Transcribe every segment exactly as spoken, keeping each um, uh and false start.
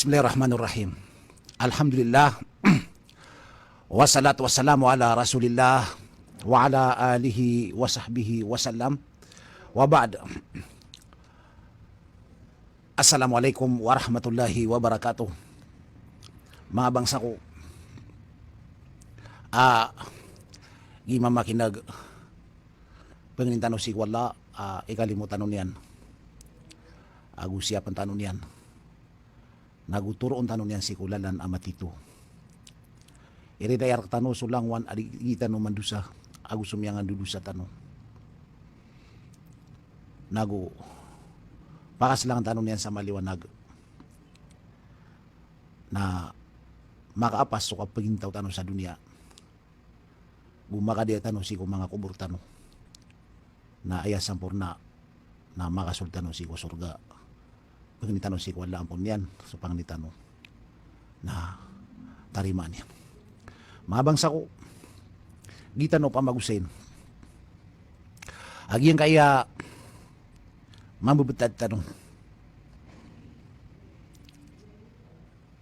Bismillahirrahmanirrahim. Alhamdulillah. Wassalatu wassalamu ala Rasulillah wa ala alihi wa sahbihi wa sallam. Wa ba'd. Assalamualaikum warahmatullahi wabarakatuh. Manga bangsa ko, a, gii mamakineg, pangnin tano sii ko Allah a ikalimo tano niyan ago siyapen tano niyan, nago toroon tano niyan sii ko lalan a matito. Iridaya rektano so langowan a di, di tano mandosa ago so miyangandodosa tano, nago pakaselangen tano niyan sa maliwanag, na makaapas so kapagintaw tano sa doniya, go makadaya tano sii ko manga kobor tano na aya samporna na makasold tano sii ko sorga. Pangnin tano sii ko Allah a ampon iyan so pangnin tano na tarimaan iyan. Manga bangsa ko, gii tano pamagosayin a giyangkaya mambebetad tano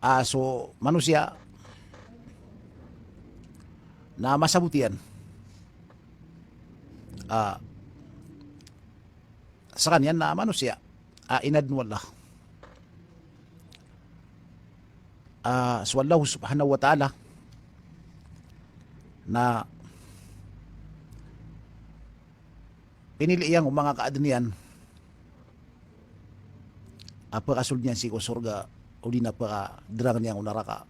a so manosiya na masabot iyan a sekaniyan na manosiya a inadn o Allah. A so Allah subhanahu wa ta'ala na pinili iyan o manga kaadn iyan a pekasold iyan sii ko sorga, odi na pekaderangen iyan ko naraka,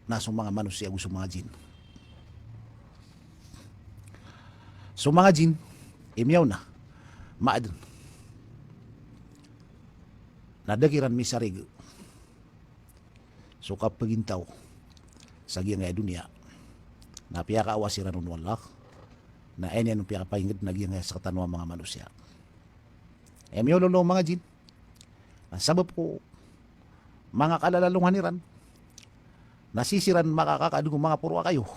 na so manga manosiya ago so manga jin. So manga jin i miyaona, maadn, na da kiran misarig so kapagintaw sa giyangkaya doniya, na piyakaawas iran on o Allah, na aya niyan on piyakapainged na giyangkaya sektano a manga manosiya. Aya miyaolawla o manga jin na sabap ko manga kalalalongan iran na sii siran makakakadn o manga poro a kayo,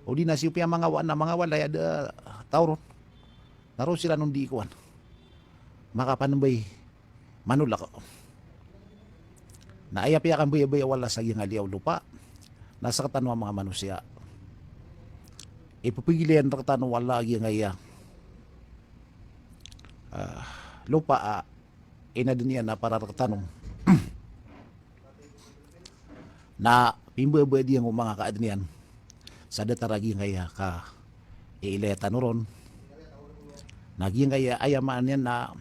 odi na sii piya manga wa-, na manga walay a da taw ron, na roo siran on dii kowan makapanembay manolak. Na aya piyakambayabaya o Allah sa giyangkaya lopa na sektano a manga manosiya, ipepegilay iyan rektano o Allah a giyangkaya, a, lopa a inadn iyan a para rektano. Na pimbabaad iyan ko manga kaadn iyan sa datar a giyangkaya kaiilaya tano ron. Na giyangkaya, aya maana niyan na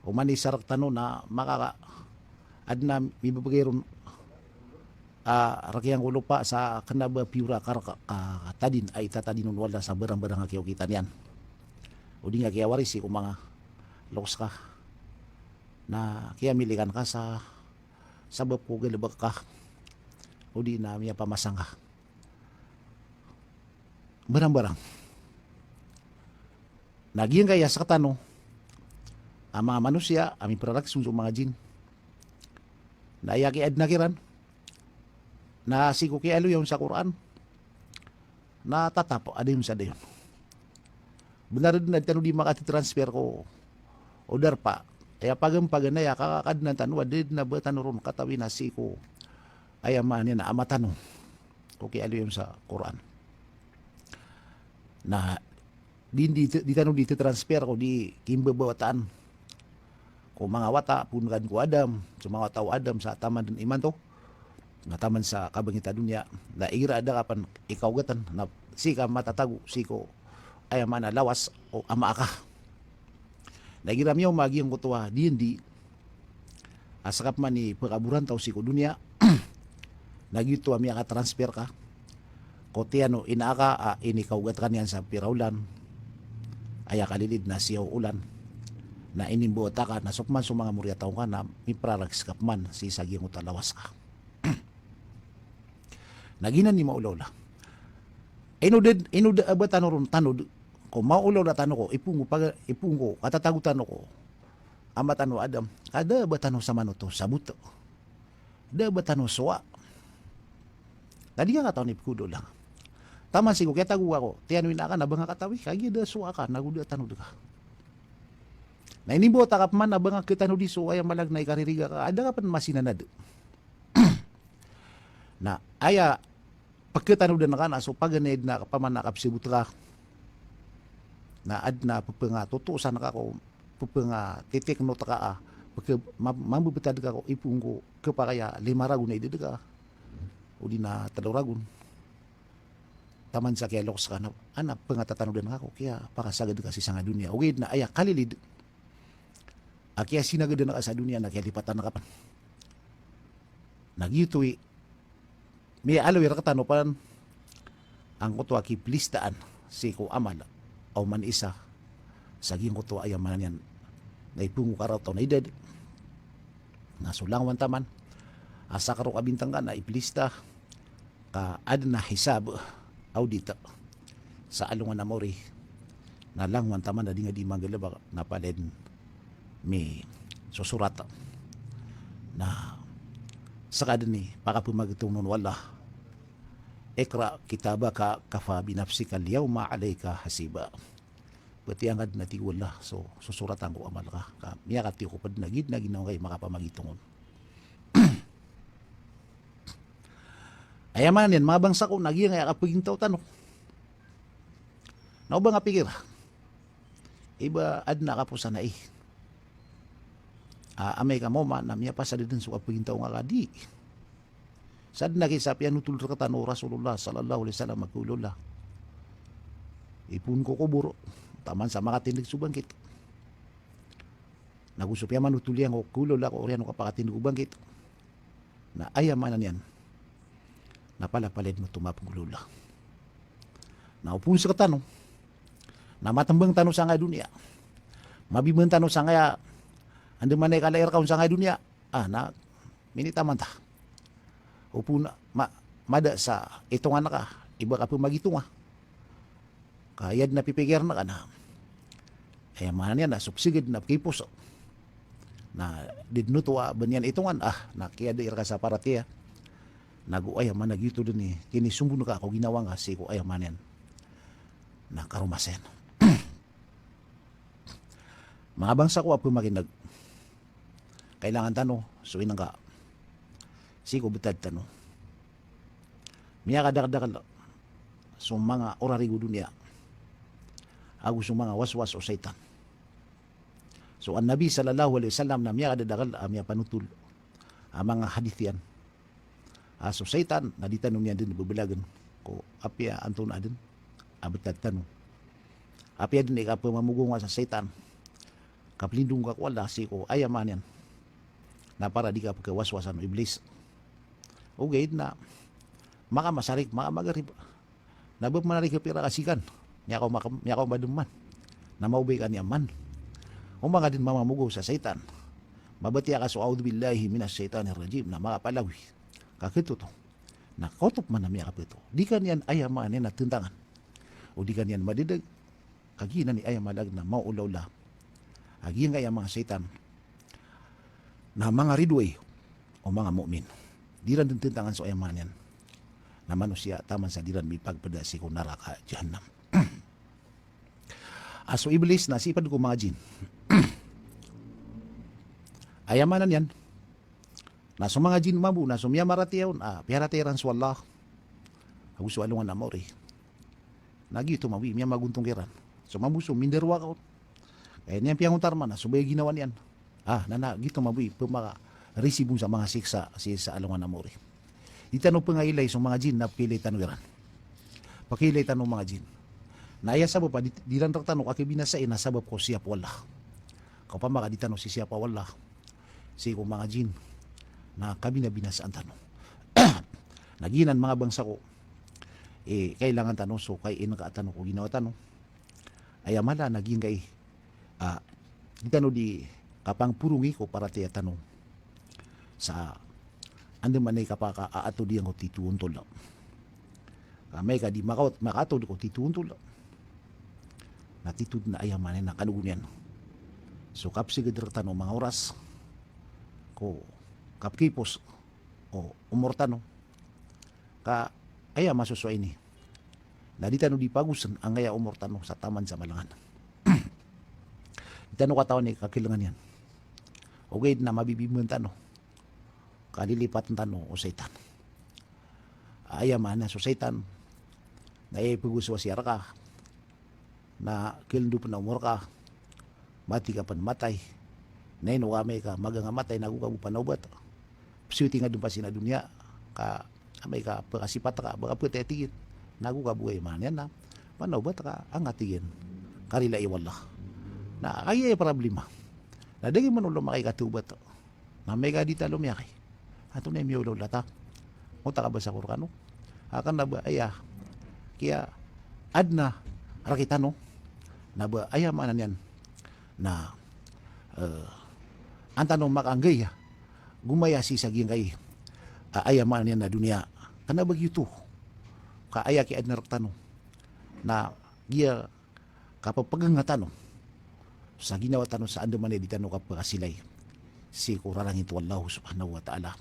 oman i isa rektano na makaka-, adn a mibebegay ron a rektano ko lopa sa kena ba piyora ka, ka, katadin a itatadin on o Allah sa barangbarang a kiyaokita niyan, odi na kiyawarisi ko manga loks ka, na kiyamilikan ka sa sabap ko galebek ka, odi na miyapamasang ka barangbarang. Na giyangkaya sektano a manga manosiya a miperaraksong so manga jin, na aya kiyaadna kiran na sii ko kiyaaloya on sa Qur'an, na tatap a dayon sa dayon. Benar dn a di tano di makatetransfer ko o darpa. Aya pagampagan aya kakadnan tano a da dn a ba tano ron katawi na sii ko, aya maana niyan na, ama tano ko kiyaaloya on sa Qur'an. Na di, di, di tano di tetransfer ko di kimbabawataan ko manga wata, poon ka dn ko Adam, so manga wata o Adam sa taman dn imanto, na taman sa kabangita doniya, na igira a da ka pen ikaogatan, na sii ka matatago sii ko, aya maana, lawas o ama aka. Na igira miyaoma giyangkoto a diyandi a sekap man i pekaborantaw sii ko doniya, na giyoto a miyakatransfer ka ko tiyan o ina aka a inikaogat ka niyan sa pira olan, aya kalilid na siyaw olan, na inimbawata ka, na sop man so manga moriyataw ngka na miprarag sekap man sii sa giyangkoto a lawas ka. Na giyanan i maolaola. Ino da, ino da a ba tano ron tanod ko maolaola tano ko ipoon ko paga-, ipoon ko katatago tano ko ama tano Adam, ka da a ba tano samanoto sabot. Da a ba tano sowa. Na di ngka katawan i pekeolaola. Taman sii ko kiyatago ka ko tiyan o ina aka na ba ngka katawi, kagiya da a sowa ka, nago da a tanod ka. Na inimbawata ka pman a ba nga khatanodi so aya maana na ikaririga ka, a da ka pn masinanad. Na aya pkhatanodan ka na so paganay na pman a kapsabot ka na adn a pphangatotosan ka ko, pphangatitiknot ka a, pkha-, ma-, mambebetad ka ko ipon ko khapakay a lima ragon a idad ka, odi na tlo ragon. Taman sa kiyaloks ka na, ana, pngatatanodan ka ko kiyapakasagad ka sii sa doniya. Ogaid na aya kalilid a kiyasinagadan ka sa doniya na kiyalipatan ka pn. Na giyoto i miyaaloy rktano pn angkoto a kiplistaan sii ko amal a oman isa sa giyangkoto a aya maana niyan na ipon ko karaot a idad. Na so langowan taman a sakaro a bintang ka na iplista ka adn a hisab, audit, sa alongan a maori. Na langowan taman a di nga di manggalbk na palaya dn misosorat. Na ska dn i pakapmagitong on o Allah. Iqra kitabaka kafa binafsikal yawma alayka hasiba. Batiya nga dn a tig o Allah so sosoratan ko amal ka. Ka miyakatiyo ko pd na giya dn a ginawa ngka i makapamagitong on. Aya maana niyan, manga bangsa ko, na giyangkaya kapagintaw tano. Na oba nga pikira, iba adn a kaposanai a amay ka maoma na miyapasad dn so kapagintaw nga ka di. Sa dn a kisa piyanotol rktano o Rasulullah sallallahu alaihi wasallam a kaolawla. Ipon ko kobor, taman sa makatindg so bangkit. Na go so piyamanotol iyan ko kaolawla ko oriyan o kapakatindg o bangkit. Na aya maana niyan na palapalaya dn oto mapnggolawla. Na opon sktano na matmbang tano sangkaya doniya. Mabiman tano sangkaya andamanaya i kala i rka on sangkaya doniya. Ah, na minitaman ta. Opon ma-, mada sa itongan ka, iba ka pmagitonga. Ka aya dn a pipikiran ka na aya maana niyan na so psgd na pkipos. Na di dn oto a ba niyan itongan, ah, na kiyada i rka sa paratiyaya. Na go aya maana giyoto dn i kinisombon ka ko ginawa nga sii ko aya maana niyan na karomasayan. Manga bangsa ko a pmakineg, kailangan tano so inengka sii ko btad tano. Miyakadakdakl so manga orarigo doniya ago so manga waswas o saitan. So an-Nabi sallallahu alaihi wasallam na miyakadakdakl a miyapanotol a manga hadith iyan a so saitan na di tano niyan dn bblagen ko apiya antonaa dn a btad tano. Apiya dn i kapmamogaw nga sa saitan, kaplindong ka ko Allah sii ko aya maana niyan na para di ka pkhawaswasan o Iblis. Ogaid na makamasarik, makamagrib, na ba pman ari khapira ka sigan, miyakaoma, miyakaoma dn man, na maobay ka niyan man. O manga dn mamamogaw sa saitan, mabatiya ka so "A'udhu billahi minash shaitanir rajim" na makapalawi ka khatoto. Na kaoto pman a miyakapto, di ka niyan aya maana niyan na tentangan, o di ka niyan madadag. Kagiya nan i aya maana na maolaola a giyangkaya manga saitan na manga ridoay o manga mu'min. Di ran dn tentangan so aya maana niyan na manosiya taman sa di ran mipagpda sii ko naraka jahannam. A so Iblis na sipd ko manga jin. Aya maana niyan na so manga jin mambo na so miyamaratiyaya on a piyaratiyaya iran so Allah ago so alongan a maori. Na giyoto mambo i miyamagontong kiran. So mambo so mindarowa ka on, aya niyan piyangontar man na so ba i ginawa niyan. Ah, na, na giyoto mambo i pmakarisibo on sa manga siksa sii sa alongan a maori. Di tano pngailay so manga jin na pkailay tano iran. Pkailay tano manga jin. Na aya sabap a di, di ran rktano kakabinasai na sabap ko siyap o Allah. Ka opama ka di tano sisiyapa o Allah sii ko manga jin na kabinabinasaan tano. Na giyanan manga bangsa ko, eh, kailangan tano so kainengka tano ko ginawa tano. Aya maana na giyangkai a di tano di kapangporongi ko paratiyaya tano sa andamanaya i kapakaatod iyan ko tito ontol. Ka amay ka di makaot-, makaatod ko tito ontol, na tito dn a aya maana niyan na kanogon iyan so kapsgd rktano manga oras ko kapkipos o omor tano. Ka aya masosowa ini na di tano di pagosen angkaya omor tano sa taman sa malengan. Di tano katawan i kakilengan iyan. Ogaid na mabibimban tano ka lilipatan tano o saitan. Aya maana so saitan na aya ipegosowasi reka na kelendop na omor ka, mati ka pen matay. Na ino ka amay ka maga nga matay na ago ka bo panawbat. Pesiyoting a den pasin a doniya ka amay ka pekasipat ka, ba ka petay a tig iyan, na ago ka bo, aya maana niyan na panawbat ka, anga tig iyan, karilai o Allah. Na aya i problema. Na da giya man olo makaikatawbat. Na amay ka di talo miyakay, antonaa i miyaolaola ta? Ngota kabasa ko rekano a kena ba aya kiyaadna rektano, na ba aya maana niyan na, eh, an tano makanggay a gomaya sii sa giyangkai a, aya maana niyan na doniya. Kena ba giyoto ka aya kiyaadna rektano na giya kapepegenga tano sa ginawa tano sa andamanaya di tano kapekasilay sii ko rarangit o Allah subhanahu wa ta'ala.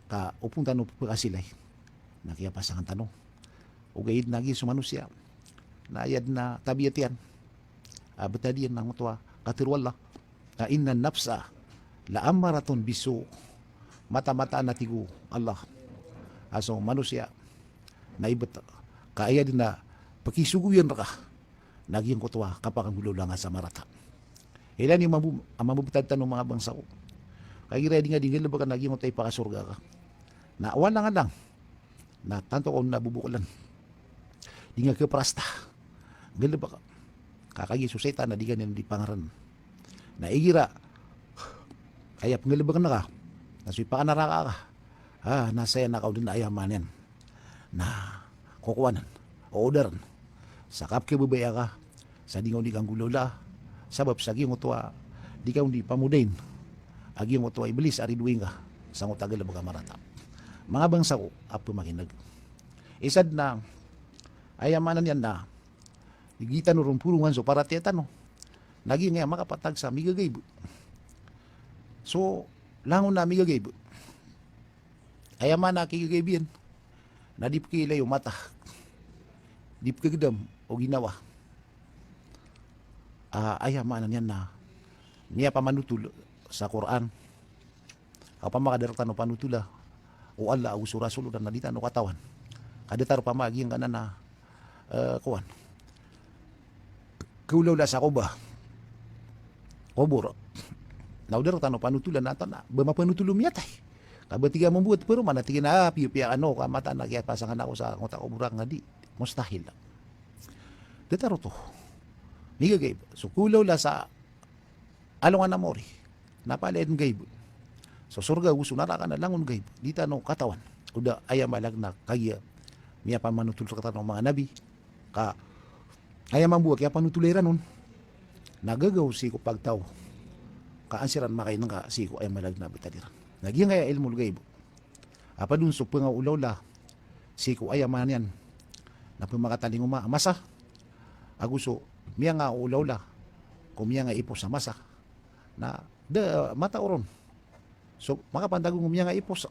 Ka opama tano pekasilay na kiyapasangan tano. Ogaid na giya so manosiya na aya den a tabiat iyan a betad iyan na ngoto a katharo o Allah na innan nafsa la'ammaratun bissu'. Mata-mataan a tig o Allah a so manosiya na ibet ka aya den a pekisogoyan reka na giyangkoto a kapakanggolawla nga sa marata. Ilaya niyo mambo, a mambebetad tano manga bangsa ko. Ka igira di nga di nggalebek na giyangkoto a ipakasorga ka na walang-alang na tanto ka on na bobokelan. Di nga keprasta. Nggalebek ka. Ka kagiya so saitan na di ka niyan di pangaren. Na igira aya penggalebeken ka na so ipakanaraka ka, ah, na saya na ka on den, aya maana niyan na kokowanen, oodaren sa kapekebebaya ka sa di nga on di kanggolawla, sabap sa giyangkoto a di ka on di pamodain a giyangkoto a Iblis a ridoay ngka sangkoto a galebek a marata. Manga bangsa ko a pemakineg, isa den a aya maana niyan na di tano ron porongan so paratiyaya tano na giyangkaya makapatag sa migagaib. So langon a migagaib. Aya maana a kigagaib iyan na di pekiilay o mata, di pekegedam o ginawa. Ah, aya maana niyan na miyapamanotol sa Qur'an. Opama ka da rektano panotola o Allah ago so Rasul, na di tano katawan. Ka datar opama giyangkanan a, eh, kowan, kaolaola sa koba, kobor. Na o da rektano panotola na antonaa ba mapanotol o miyatay? Ka ba tig iyan mambo a paroman, na tig iyan a, ah, piyo-piya ano ka mataan a kiyapasangan ako sa ngoto a kobor a ngadi. Mustahil. Datar oto. Migagaib. So kaolaola sa alongan a maori na palaya den gaib. So sorga ago so naraka na langon gaib. Di tano katawan. O da aya maana na kagiya miyapamanotol rektano manga nabi. Ka aya mambo a kiyapanotolay iran on na gagaw sii ko pagtaw. Ka an siran makainengka sii ko aya maana na betad iran. Na giyangkaya ilmul gaib a padon so pengaolaola sii ko aya maana niyan na pemakatalingoma a masa, ago so miyangaolaola ko miyangaipos a masa, na da matao ron so makapantag o miyangaipos.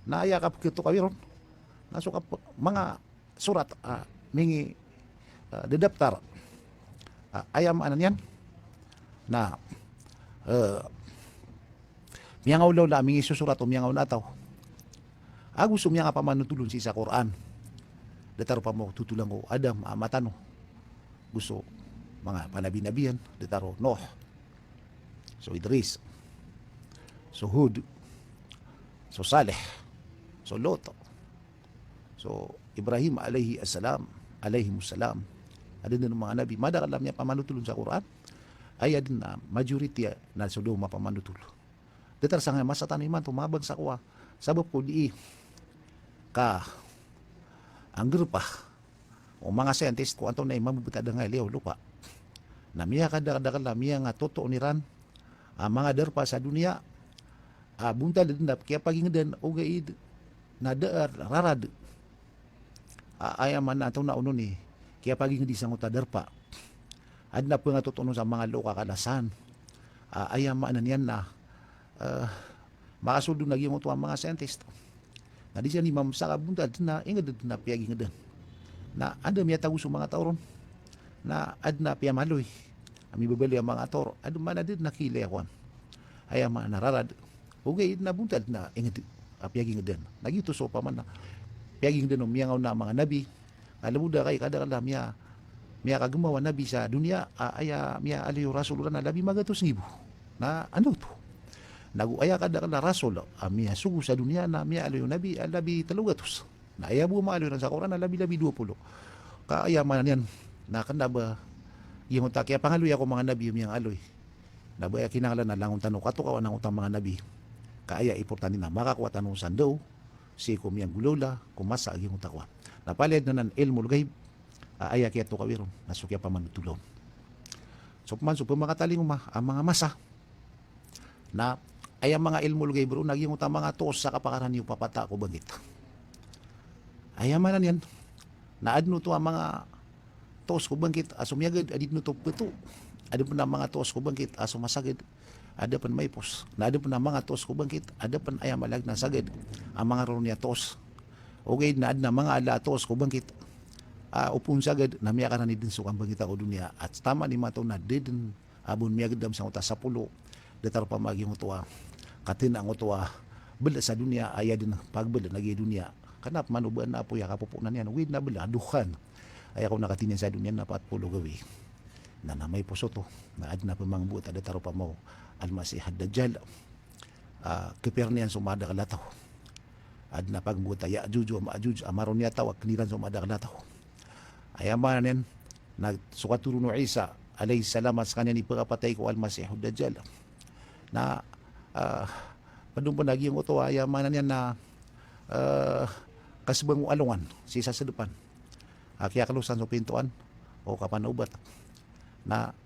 Na aya kapeketokawi ron na so kap-, manga sorat a mingi, eh, dedaptar. Ah, aya maana niyan na, eh, miyangaolaola a mingisosorat o miyangaona a taw. Ago so miyangapamanotol on sii sa Qur'an. Datar opama o totolan ko Adam a matano. Ago so manga panabi-nabiyan, datar o Nuh, so Idris, so Hud, so Saleh, so Lut, so Ibrahim alayhi assalam, alayhimus salam. Aden den o manga nabi, madakel a miyapamanotol on sa Qur'an. Aya den a majority na so da mapamanotol. Datar sangkaya masa tano imanto, manga bangsa ko a, sabap ko dii ka anggerpa o manga scientist ko antonaa i mambebetad angkai a liyawaw o lopa. Na miyakadakel-dakel a miyangatotoon iran a manga darpa sa doniya a bontal den a kiyapagingedan, ogaid na da a rarad. A, aya maana antonaa onon i kiyapagingedi sangkoto a darpa. Aden a pengatotoon on sa manga loka kalasan. A, aya maana niyan na, eh, makasold on a giyangkoto a manga scientist. Na di siran di mamsak a bontal den a inged den a piyagingedan. Na anda miyatago so manga taw ron? Na aden a piyamaloy. mibabaloy a manga ator, adn man a da dn a kiilay a kowan. Aya maana na rarad. Ogaid na bontal na ingd a piyagingdan. Na giyoto so opama na piyagingdan o miyangaona a manga nabi. Ka lbod a kai kadakl a miya, miyakagmaw a nabi sa doniya, a, aya miyaaloy o rasol iran na labi magatos nggibo. Na anda oto? Nago aya kadakl a rasol a miyasogo sa doniya na miyaaloy o nabi a labi tlo gatos. Na aya bo a maaloy iran sa Qur'an na labi-labi dowa polo. Ka aya maana niyan na kna ba giyangkoto a kiyapangaloya ko manga nabi a miyangaaloy. Na ba aya kinanglan na langon tano katokawan angkoto a manga nabi. Ka aya importante na makakowa tano sa ndaw sii ko miyanggolawla ko masa a giyangkoto a kowan. Na palaya dn anan ilmul ghaib, a, aya kiyatokawi ron na so kiyapamanothol on. So pman so pmakatalingoma a manga masa. Na aya manga ilmul ghaib ron na giyangkoto a manga toos sa kapakarani o papata ko bangkit. Aya maana niyan na adn oto a manga toos ko bangkit a so miyagad a di dn oto pto. Adn pn a manga toos ko bangkit a so masagad a da pn maipos. Na adn pn a manga toos ko bangkit a da pn aya maana na sagad a manga roroni a toos. Ogaid na adn a manga ala a toos ko bangkit a opon sagad na miyakarani dn so kambangkita ko doniya. A taman i mataw na da dn a bo miyagdam sangkoto a sapolo, datar opama a giyangkoto a katena angkoto a bala sa doniya, aya dn pagbala na giya doniya. Kna pman o ba na apoy a kapoponan iyan, ogaid na bala a dokhan. Aya ko na katena sa doniya na pat polo gawii. Na, na maipos oto. Na adn a pmangboat a datar opama o Al-Masih ad-Dajjal. A, kpiran iyan so madakl a taw. Adn a pagmbowat a Ya'juj wa Ma'juj, a maroni a taw a kn iran so madakl a taw. Aya maana niyan na so katoron o Isa alayhis salam a skaniyan i pkapatay ko Al-Masihud Dajjal. Na, ah, pd on pn a giyangkoto a aya maana niyan na, ah, kasbang o alongan sii sa sdpan a kiyaklosan so pintoan o kapanawbat. Na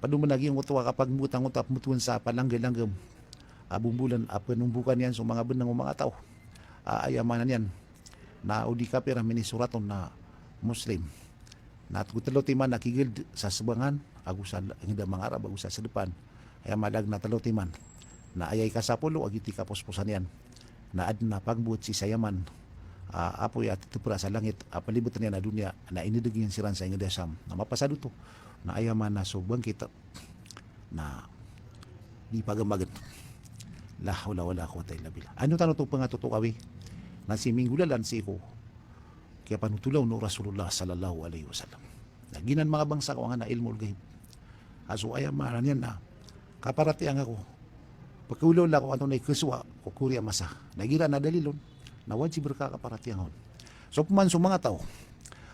pd on pn a giyangkoto a kapagmbowat angkoto a pmbtowan sa palanggalanggam a bombolan a pnombokan iyan so manga bnng o manga taw. A, aya maana niyan na o di kapir a minisorat on na Muslim. Na tgo tlo timan a kigld sa sbangan ago sa ingd a manga Arab ago sa sdpan. Aya maana na tlo timan. Na aya ikasapolo a giyoto i kaposposan iyan na adn a pagmbowat sii sa Yaman a apoy a ttpra sa langit a plibtn iyan a doniya na inidg iyan siran sa ingd a Sham. Na mapasad oto na aya maana so bangkit na di pagamagn. La hawla wala quwwata illa billah. Ano tano oto pngatotokawi na sii minggolalan sii ko kiyapanothol on o Rasulullah sallallahu alaihi wasallam. Na giyanan manga bangsa ko angkanan a ilmul ghaib. A so aya maana niyan na kaparatiyaya ngka ko pkhaolawla ko antonaa i khasowa ko kori a masa. Na igira na dalil on na wajib rka a kaparatiyaya ngka on. So pman so manga taw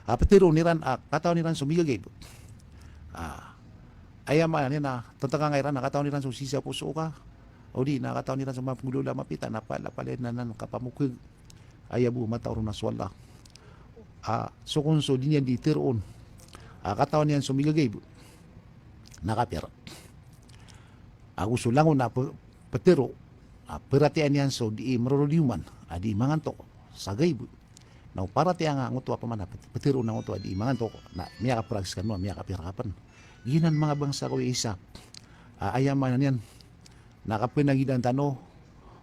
a ptharoon iran a katawan iran so migagaib. A, aya maana niyan na tntngkanga iran a katawan iran so sii sa poso ka, odi na katawan iran so manga pnggolawla a mapita na palapalaya dn anan kapamokhag. Aya bo a mataw ron na so Allah a so kon so di niyan di tharoon a katawan iyan so migagaib na kapir. Ago so langon a p-, ptharo a paratiyayaan iyan so dii mrorodiyoman a dii mangantok sa gaib. Na o paratiyaya ngka angkoto a pman a pth-, ptharoon angkoto a dii mangantok na miyakaprag skano a miyakapir ka pn. Giyanan manga bangsa ko Isa a aya maana niyan na kapnagidaan tano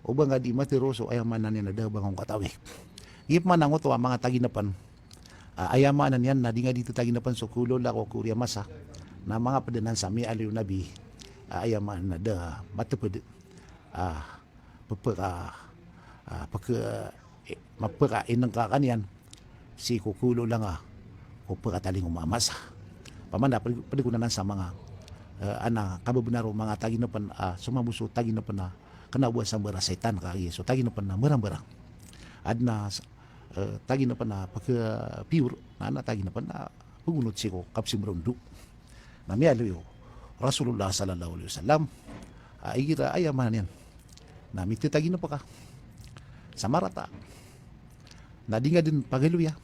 o ba ngka di matharo so aya maana niyan na da a ba ngka on katawi. Giya pman angkoto a manga taginpn a aya maana niyan na di ngka di tataginpn so khaolawla ko kori a masa na manga pd anan sa miyaaloy o Nabi a aya maana na da matpd a pphaka, a, pk-, e, mapkainngka ka niyan sii ko khaolawla ngka ko pkatalingoma a masa. Pman a pd-, pd ko nanan sa manga, e, ana kababnar o manga taginpn a so mambo so taginpn a kna o ba sambara saitan kagiya so taginpn a mbarang-barang. Adn a, e, taginpn a pk-, pure, na, na taginpn a pgonot sii ko kapsimrondo. Na miyaaloy o Rasulullah sallallahu alaihi wasallam a igira aya maana niyan na mitataginp ka sa marata na di ngka dn pagaloya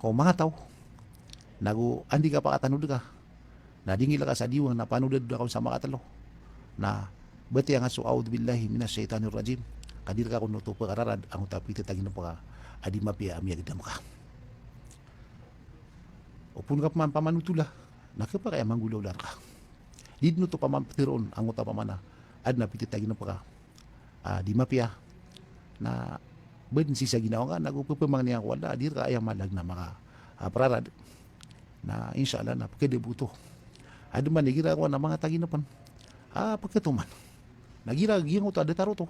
ko manga taw, nago anda i kapakatanod ka na dingil ka sa diwang na panodadod ka on sa makatlo. Na batiya ngka so a'udhu billahi minash shaitanir rajim, ka di rka kon oto pkararad angkoto a pitataginp ka a di mapiya a miyagdam ka. Opama ka pman pamanotola na khapakay a manggolawla rka. Di dn oto pman ptharoon angkoto a pman a adn a pitataginp ka a di mapiya. Na ba dn sii sa ginawa ngka nago pphamangni ngka ko Allah a di rka aya maana na maka, a, prarad. Na insha Allah na pkada bo oto. Adn man igira kowan a manga taginpn a pkhatoman. Na igira giyangkoto a datar oto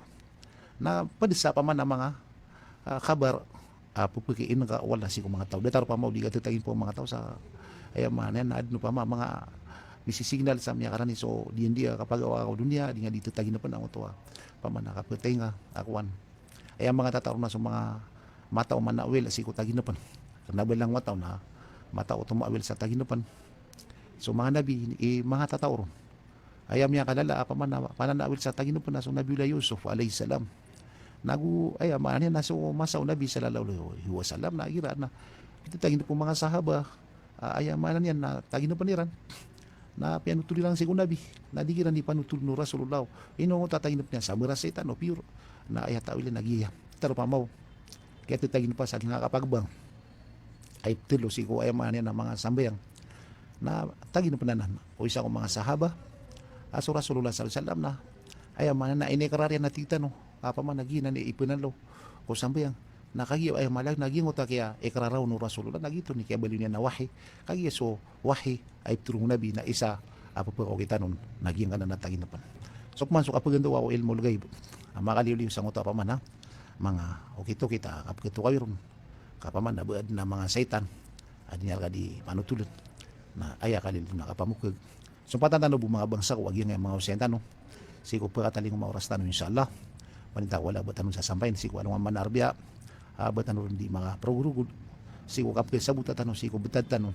na pd sa pman a manga, ah, khabar a pphakain ka wala sii ko manga taw. Datar opama o di ka tataginpn o manga taw sa, aya maana niyan na adn opama a manga misisignal sa miyakarani so diyan di a kapagawa ko doniya, di nga di tataginpn angkoto a opama na kaptainga a kowan. Aya manga tatar on na so manga mataw a manawil sii ko taginpn. Kna ba lang mataw na mataw oto mawil sa taginpn. So manga nabi i manga tatar on. Aya miyakalala a pamana-, pananawil sa taginpn na so Nabiyullah Yusuf alayhis salam. Nago aya maana niyan na so masa o Nabi sallallahu alayhi wasallam na igira na pitaginpn o manga sahaba, ah, aya maana niyan na taginpn iran. Na piyanotol iran sii ko Nabi. Na di kiran di panotol o Rasulullah. Ino angkoto a taginpn iyan sa mara saitan o pure. Na aya tawil iyan na giya. Taro pamaw. Kiyatataginpn sa giyangkaya a kapagbang. Ay ptlo sii ko aya maana niyan na manga sambayang. Na taginpn anan o isa ko manga sahaba a so Rasulullah sallallahu alayhi wasallam na aya maana na inikrar iyan a tig tano a pman a giyanan i ipnalo ko sambayang. Na kagiya aya maana na giyangkoto a kiyaikrar on o Rasulullah na giyoto i kiyabaloy niyan a wahi. Kagiya so wahi a iptharoon o Nabi na isa a pphakaokit tano na giyangkanan a taginpn. So pman so kapgantaw ko ilmul ghaib a makaliyoliyo sangkoto a pman a manga okit-okit a kapkhatokawi ron. Ka pman a ba adn a manga saitan a di niyan rka di panotoln. Na aya kalilid on a kapamokhag. Sumpatan tano bo manga bangsa ko a giyangkaya manga osayan tano sii ko pkatalingoma o oras tano, insha Allah. Paninta ko wala ba tano sasampayin sii ko alongan a Arbiya, ah, ba tano ron di makaparogorogod sii ko kapkasabota tano sii ko btad tano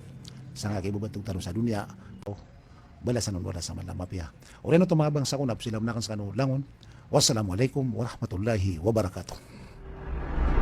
sangkai a kibabantog tano sa doniya. O balasan on wala sa mala a mapiya. Oriyan oto manga bangsa ko na psilam na akn skano langon. Wassalamu alaykum warahmatullahi wabarakatuh.